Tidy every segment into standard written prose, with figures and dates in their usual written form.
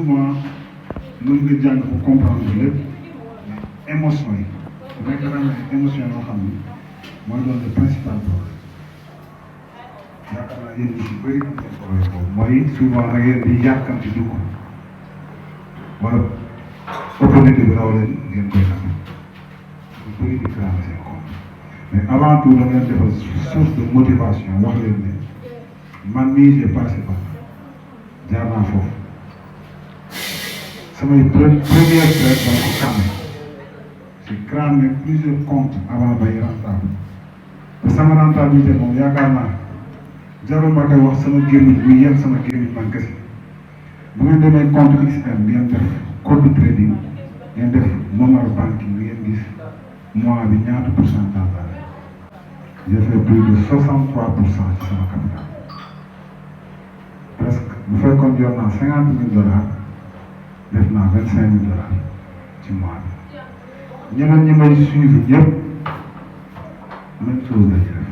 souvent mën nga jàng pour comprendre lépp mais émotion yi bu nekk dafa am émotion yoo xam ni mooy doon le principal problème yaakaar naa yéen ñi si bëri am nañ problème boobu mooy souvent da ngeen di yàkkamti dugg wala opportunité bi raw leen ngeen koy am lu bëri di cramer seen compte mais avant tout da ngeen defal source de motivation wax leen ne man mii j'ai passé par jaar naa foofu samay première traite dama ko cramé j'ai cramé plusieurs comptes avant bay rentable te sama rentabilité moom yaakaar naa jarul ma koy wax sama gémmiñ buy yem sama gémmiñ man kese bu ngeen demee compte XM ngeen def code trading ngeen def mobile banking ngeen gis mois bi ñaata pourcentage la j'ai fait plus de 63% ci sama capital presque bu fekkoon yor naa $50,000 def naa $25,000 ci mois bi ñeneen ñi may suivre ñëpp même chose la ñuy def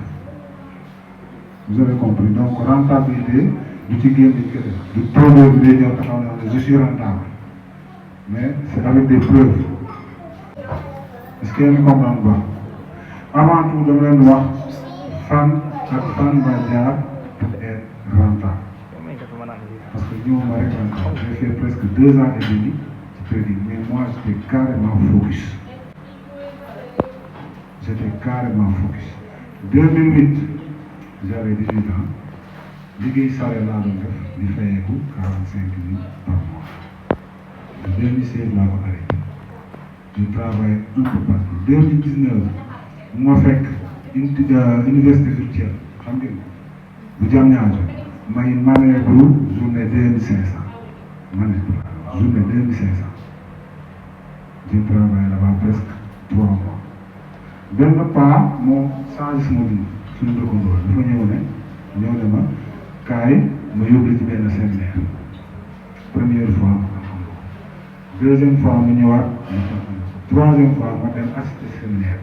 vous avez compris donc rentabilité du ci génn kese du produit bi day ñëw taxaw na je suis rentable mais c'est avec des preuves est-ce que yéen a comprendre ba avant tout dama leen wax fan ak fan nga jaar pour être rentable parce que ñëw ma rek rentable j'ai fait presque 2 ans et demi ci trading mais moi j'étais carrément focus focus 2008 j'avais 18 ans liggéey salaire laa doon def di fayeeku 45,000 par mois en 2016 laa ko arrêté je travaille un peu partout 2019 mu ma fekk université virtuelle xam ngeen bu diamndiadio may Manoeuvre journée 2500 journée 2500 je travaille là-bas presque 3 mois benn pas moo changé sama vie suñu dëkkandoo dafa ñëw ne ma kaay ma yóbbu ci benn séminaire première fois deuxième fois mu ñëwaat troisième fois ma dem assister séminaire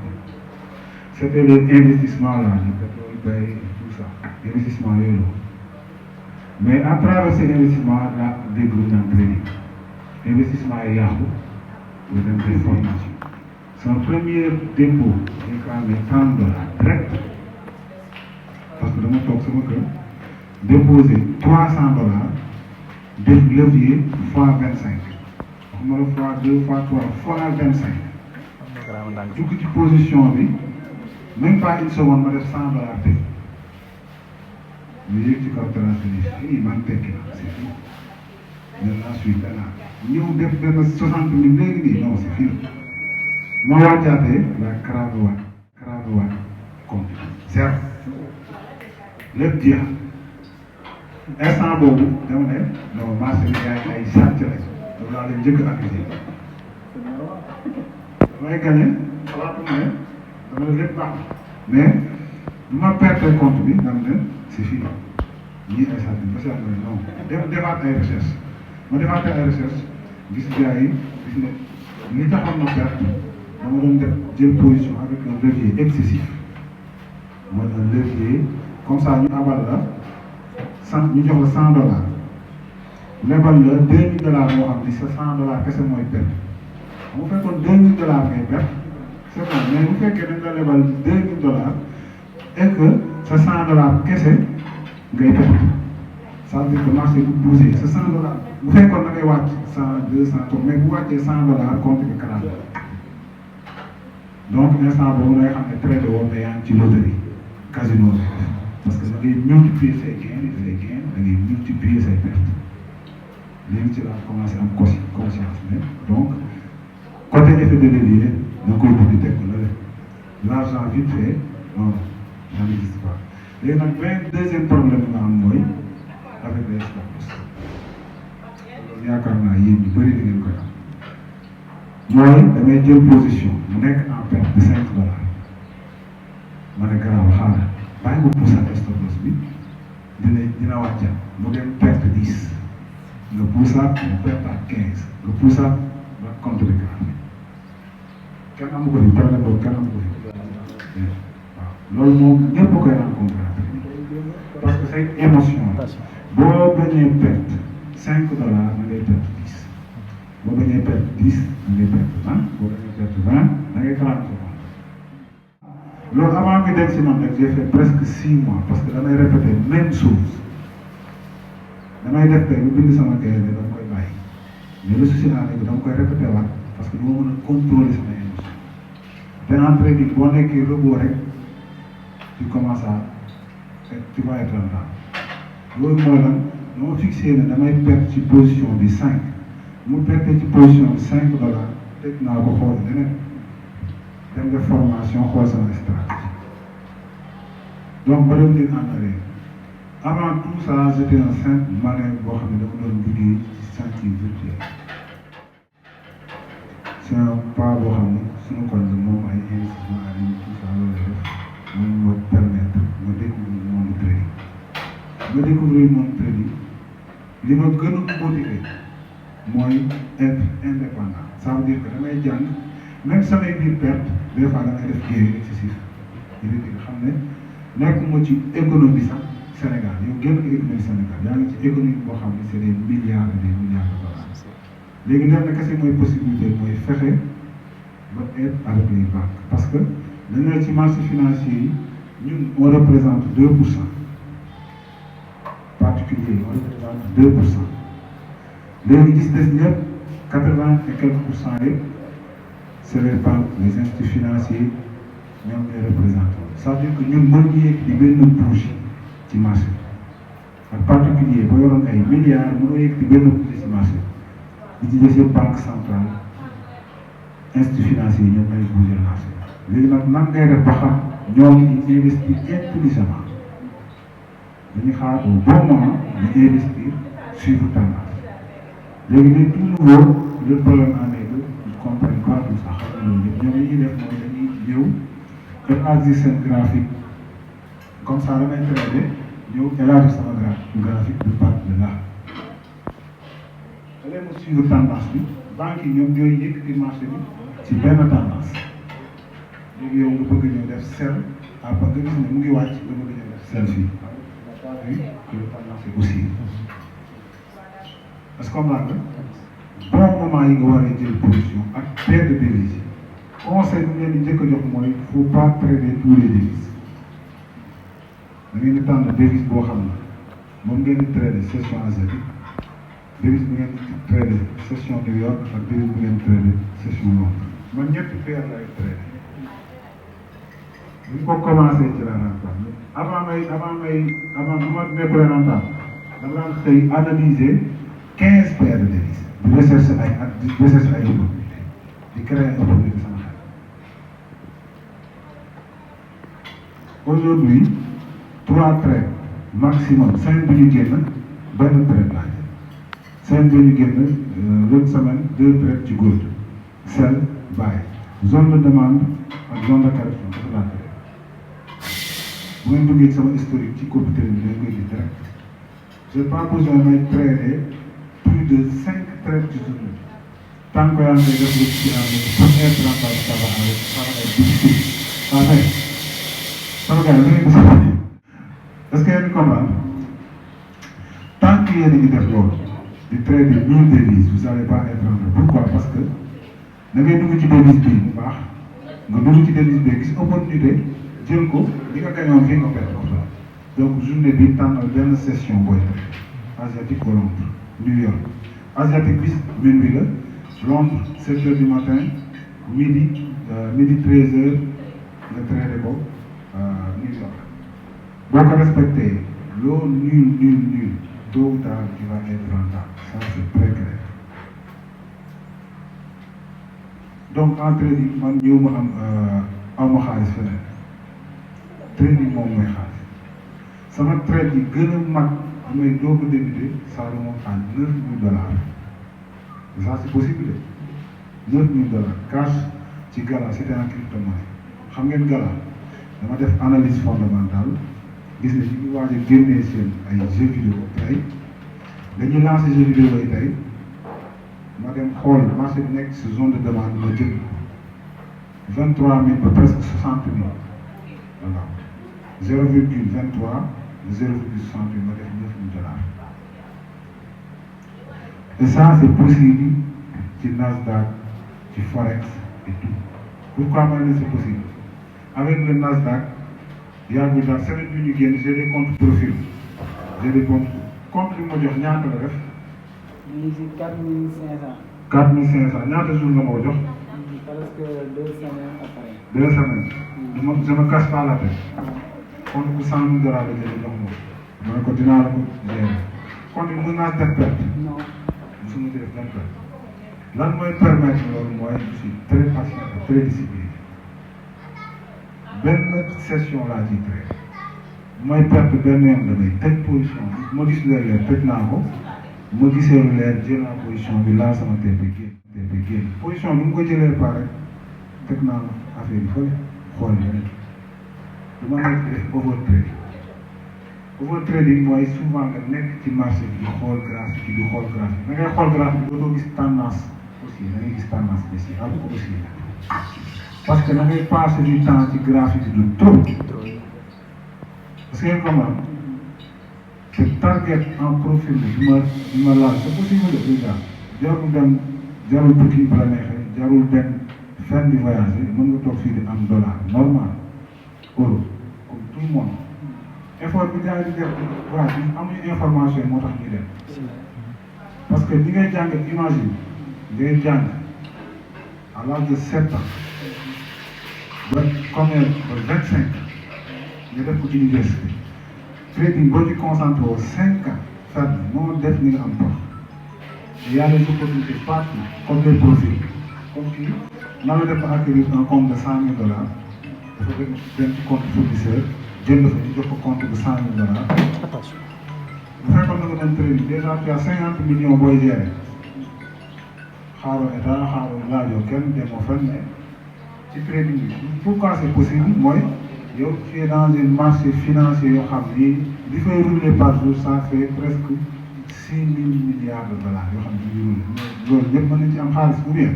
c'était les investissements là le pétrole bay tout ça investissement yooyu mais à travers ces investissements là déglu naan trading investissement yi yàqu ñu dem des formations son premier dépôt j'ai cramé $30 direct parce que dama toog sama kër déposer $300 def levier fois 25 waxuma la fois 2 fois 3 fois 25 dugg ci position bi même pas une seconde ma def $100 teg ñu yëg ci kaw transfert yi man tekki na c'est fini maintenant suite dana ñëw def benn 60,000 léegi nii non c'est fini ma wàccaatee la cramé waat compte zéro lépp jeex instant boobu dama ne non marché bi gars yi ay sàcc lañ loolu laa leen njëkk a accusé damay gagné xalaatuma ne dama ne lépp baax mais bu ma perte compte bi dama ne c'est fini ñii ay sàcc ba sàcc lañ non defaat ay recherche ma defaat ay recherche gis gars yi gis ne li taxoon na perte dama doon def jël position avec un levier excessif mooy un levier comme ça ñu abal la ñu jox la $100 lebal la $2,000 moo xam ni sa $100 kese mooy perte bu fekkoon $2,000 ngay perte c'est bon mais bu fekkee dañ la lebal $2,000 et que sa $100 kese ngay perte ça veut dire que marché bu bougé sa $100 bu fekkoon da ngay wàcc 100 200 mais bu wàccee $100 compte que 40 donc instant boobu ngay xam ne traité woon na yaa ngi ci loterie casino bi parce que da ngay multiplier say gains da ngay multiplier say pertes léegi ci laa commencé am conscience mais donc côté effet de levier da nga koy dindi teg ko l'argent vite fait non ça n'existe pas léegi nag deuxième problème nga am mooy avec les stop loss loolu yaakaar naa yéen ñu bëri da ngeen koy am mooy da ngay jël position mu nekk en perte de $5 ma ne garaaw xaaral bàyyi ko poussaat stop loss bi dina wàccaat mu dem perte 10 nga poussaat mu perte à 15 nga poussaat ba compte bi grave kenn amu ko fi problème boobu kenn amu ko fi waaw loolu moom ñëpp a koy rencontré parce que c'est émotion boo bañee perte $5 da ngay perte 10 10 da ngay perte 20 boo demee perte 20 da ngay 40 secondes. loolu avant nga dem si man rek j'ai fait presque 6 mois parce que damay répéter même chose damay def tey bu bind sama kayit bi dama koy bàyyi mais le souci naa ne dama koy répéter waat parce que dama mën a contrôler sama émotion te en trading boo nekkee robot rek tu commences à tu vas être rentable loolu mooy lan dama fixé ne damay perte ci position bi 5 mu perte ci position bi $5 teg naa ko xool leneen dem def formation xool sama stratégie donc ba revenir en arrière avant tout ça j'étais un simple manœuvre boo xam ne dama doon liggéey ci chantier virtuel c'est un pas boo xam ne suñu kon la moom ay investissement en ligne tout ça loolu def moom ma permettre ma découvrir monde trading ma découvrir monde trading li ma gën a motiver mooy être indépendant ça veut dire que damay jàng même samay biir perte des fois damay def géej excessif yi nga xam ne nekkuma ci économie sax Sénégal yow génn nga économie Sénégal yaa ngi ci économie boo xam ne c'est des milliards et des milliards de dollars léegi lenn kese mooy possibilité mooy fexe ba être avec les banques parce que dañu ne ci marché financier yi ñun on représente 2%. particulier on représente 2%. léegi gis des ñëpp 80 et quelques % yëpp c'est les banques les instituts financiers ñoom les représentants ça veut dire que ñun mën ñu yegg di benn bougie ci marché ak particulier boo yoroon ay milliards mënoo yegg di benn bougie ci marché li ci des yëpp banque centrale instituts financiers ñoom lay bouger marché léegi nag nan ngay def ba xam ñoo ngi investir intelligemment dañuy xaar au bon moment ñu investir suivre tendance léegi nag tout nouveau le problème en est que ils comprennent pas tout ça xam nga loolu yëpp ñoom li ñuy def mooy dañuy ñëw élargir seen graphique comme ça damay traité ñëw élargir sama graphique de part de là da leen suivre tendance bi banque yi ñoom ñooy yëkkati marché bi ci benn tendance léegi yow nga bëgg ñëw def sell après nga gis ne mu ngi wàcc nga bëgg ñëw def sell fii que le tendance est aussi parce que comprendre nga bon moment yi nga war a jël position ak paire de devises conseil bi ngeen di njëkk a jox mooy il faut pas trader tous les devises da ngeen di tànn devise boo xam ne moom ngeen di trader session asiatique devise bi ngeen di trader session New York ak devise bi ngeen di trader session Londres man ñetti paire lay trader bu ñu ko commencé ci la rentable avant bu ma nekkulee rentable dama daan xëy analyser 15 paires de devises di recherche ay opportunité di créer opportunité sama xel. Aujourd'hui 3 trades maximum 5 bi ñu génn benn trade laa jël 5 bi ñu génn l'autre semaine 2 trades ci góor sell buy zone de demande ak zone de correction dafa laa trade bu ngeen duggee sama historique ci computer bi dañ koy gis direct j'ai pas besoin may trader plus de 5 trades ci journée tant que yaa ngi koy def ci année pour être rentable ça va être difficile enfin sama gars yi ngeen gis est-ce que yéen comprendre tant que yéen a ngi def loolu di trader 1000 devises vous allez pas être rentable pourquoi parce que da ngay dugg ci devise bii bu baax nga dugg ci devise bi gis opportunité jël ko li nga gañoon fii nga perte ko donc journée bi tànnal benn session booy def asiatique ou Londres New York asiatique bis minuit la Londres 7 heures du matin midi 13 heures nga traité ko New York boo ko respecté loo nul tôt ou tard tu vas être rentable ça c'est très clair donc en trading man ñëw ma am ma xaalis feneen trading moom mooy xaalis sama trade yi gën a mag may doo ko débuté ça remonte à $9000 ça c'est possible de $9000 cash ci Gala c'était en crypto-monnaie xam ngeen Gala dama def analyse fondamentale gis ne ñu ngi waaj a génnee seen ay jeux vidéo tey dañuy lancé jeux vidéo yi tey ma dem xool marché bi nekk si zone de demande ma jënd 23000 ba presque 60000 voilà 0,23 0,68 ma def $9000 et ça c'est possible ci Nasdaq ci Forex et tout. Pourquoi ma ne c'est possible? Avec le Nasdaq, yàggul daal semaine bi ñu génn j'ai des comptes profil. J'ai des comptes bi ma jox ñaata la def? ñu ngi si 4500. 4500 ñaata jours nga ma ko jox? Presque 2 semaines après. 2 semaines. Je me casse pas la tête. Compte bu 100 000 dollars la jëlee jox ma ko. Ma ne ko dinaa la ko gérer. Compte bi mën naa def perte. Non. Musuma ci def benn perte. Lan mooy permettre loolu mooy je suis très patient et très discipliné. benn session laa ciy créé. bu may perte benn yoon damay tëj position bi ma gis leer tëj naa ko. ma gisee lu leer jël naa position bi laa sama TP génn position bi mu ko jëlee pare teg naa affaire yi fële xool leneen du ma nekk def overtrading mooy souvent nga nekk ci marché bi di xool graphique bi di xool graphique da ngay xool graphique bi dootoo gis tendance aussi da ngay gis tendance baissière alors que aussi parce que da ngay passer du temps ci graphique bi du trop parce que comment te target en profil bi ma laal c'est possible de déjà jarul tukki bu la neexee jarul dem fenn di voyager mën nga toog fii di am dollar normal euro comme tout le monde effort bi gars yi di def voilà amuñu information yi moo tax ñuy dem parce que li ngay jàng imagine ngay jàng à l'âge de 7 ans ba combien ba 25 nga def ko université trading boo ci concentré woo 5 ans faire moo def ni nga am tox il y a des opportunités partout comme les profils comme kii nan la def ba acquérir un compte de 100 000 dollars dafa dem ci compte fournisseur jënd fa ñu jox ko compte de 100 000 dollars bu fekkoon na nga dem trading déjà tu as 50 millions booy gérer xaaroo état xaaroo laajoo kenn demoo fenn ne ci trading bi pourquoi c'est possible mooy yow tu es dans un marché financier yoo xam ni li fay rouler par jour ça fait presque 6 000 milliards de dollars yoo xam ne ñu loolu ñëpp mën nañ ci am xaalis ou bien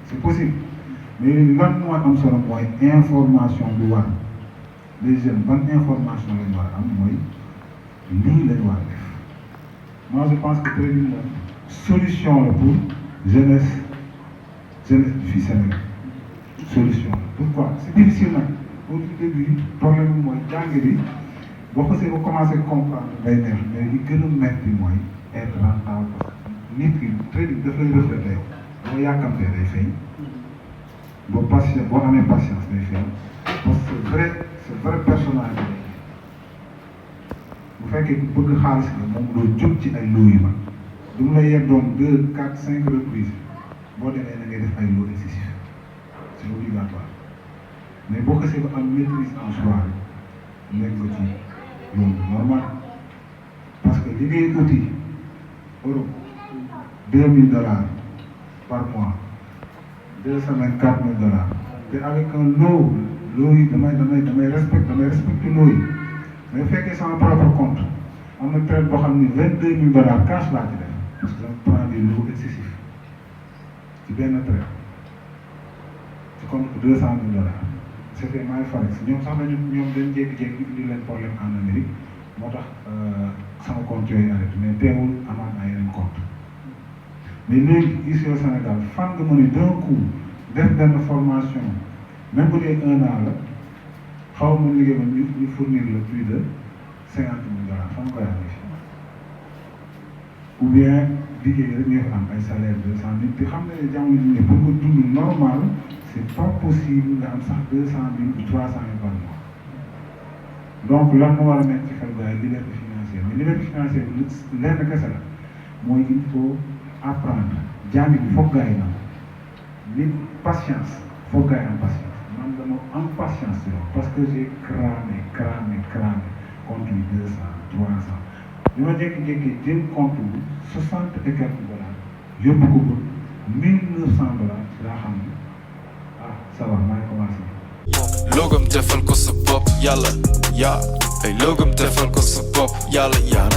c'est possible mais lan mooy am solo mooy information bi war les jeunes ban information lañ war a am mooy lii lañ war a def moi je pense que trading moom solution la pour jeunesse bi fii Sénégal solution la pourquoi c'est difficile nag au début problème bi mooy jàng bi boo xasee ba commencé comprendre day neex mais li gën a metti mooy être rentable parce que nit ki trading daf lay reflété yow boo yàkkamtee day feeñ boo patient boo amee patience day feeñ parce que c'est vrai personnalité bu fekkee ku bëgg xaalis nga moom doo jóg ci ay loo yu mag du mu la yeggoon 2, 4, 5 reprises boo demee da ngay def ay lots excessifs c'est obligatoire mais boo xasee ba am maîtrise en soi nekk nga ci yoon bi normal parce que li ngay uti euro 2000 dollars par mois 2 semaines 4000 dollars te avec un lot yi damay respecté lot yi mais fekkee sama propre compte am na traite boo xam ni 22 000 dollars cash laa ci def parce que dama prend des lots excessifs ci benn traite ci compte 200 000 dollars c'était my forex ñoom sax ñoom dañ jékki-jékki indi leen problème en Amérique moo tax sama compte yooyu arrêté mais teewul amaat naa yeneen compte mais léegi ici au Sénégal fan nga mën a d'un coup def benn formation même bu dee 1 an la xaw ma liggéey ba ñu fournir le plus de 50 000 dollars fan nga koy amee ou bien liggéey rek ñoo am ay salaire 200 000 te xam ne jamono ji ne pour nga dund normal c'est pas possible nga am sax 200 000 ou 300 000 par mois donc lan moo war a nekk ci xel gars yi liberté financière mais liberté financière bi lenn kese la mooy il faut apprendre jàng bi foog gars yi am nit patience foog gars yi am patience man dama am patience ci loolu parce que j'ai cramé compte yi 200 300 bi ma jékki-jékki jël compte bu 60 et quelques dollars yóbbu ko ba 1900 dollars laa xam ne ah ça va maa ngi commencé. logam defal ko sa bopp yàlla yaa ay logam defal ko sa bopp yàlla yaa